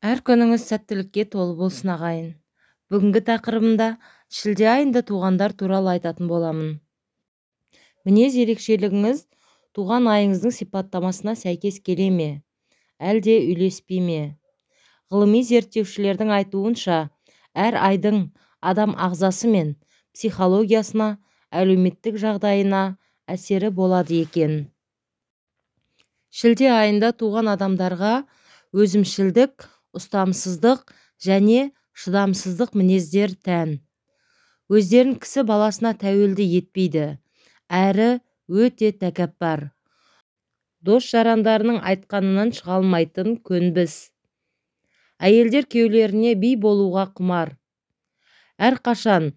Әр күніңіз сәттілікке толы болсын, ағайын. Бүгінгі тақырыбымда шілде айында туғандар туралы айтатын боламын. Мінез ерекшелігіңіз туған айыңыздың сипаттамасына сәйкес келе ме, әлде үйлеспей ме? Ғылыми зерттеушілердің айтуынша, әр айдың адам ағзасы мен психологиясына, әлеуметтік жағдайына әсері болады екен. Шілде айында туған адамдарға өзімшілдік, ұстамсыздық және шыдамсыздық мінездер тән. Өздерін кісі баласына тәуелді етпейді, әрі өте тәкаппар. Дос-жарандарының айтқанынан шыға алмайтын көнбіс. Әйелдер күйеулеріне би болуға құмар. Әрқашан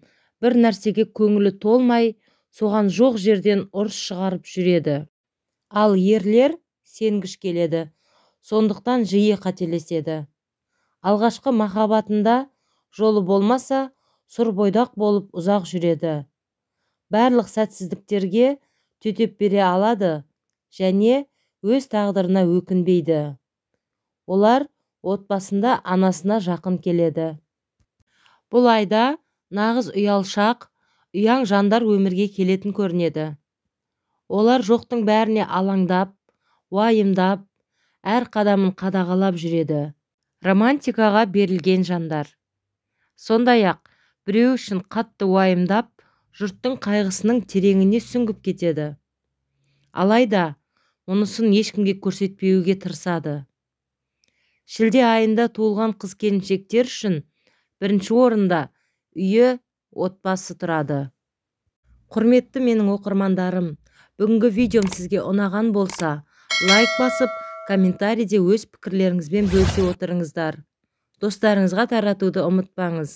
бір нәрсеге көңілі толмай, соған жоқ жерден ұрыс шығарып жүреді. Ал ерлер сенгіш келеді, сондықтан жиі қателеседі. Алғашқы махаббатында жолы болмаса, сұр бойдақ болып ұзақ жүреді. Барлық сәтсіздіктерге төтеп бере алады және өз тағдырына өкінбейді. Олар отбасында анасына жақын келеді. Бұл айда нағыз ұялшақ, ұяң жандар өмірге келетін көрінеді. Олар жоқтың бәріне алаңдап, уайымдап, әр қадамын қадағалап жүреді. Романтикаға берілген жандар. Сондай-ақ, біреу үшін қатты уайымдап, жұрттың қайғысының тереңіне сүңгіп кетеді. Алайда, мұнысын ешкімге көрсетпеуге тырысады. Шілде айында туылған қыз-келіншектер үшін бірінші орында үйі, отбасы тұрады. Құрметті менің оқырмандарым, бүгінгі видеом сізге ұнаған болса, лайк басып, комментарийде өз пікірлеріңізбен бөлісе отырыңыздар. Достарыңызға таратуды ұмытпаңыз.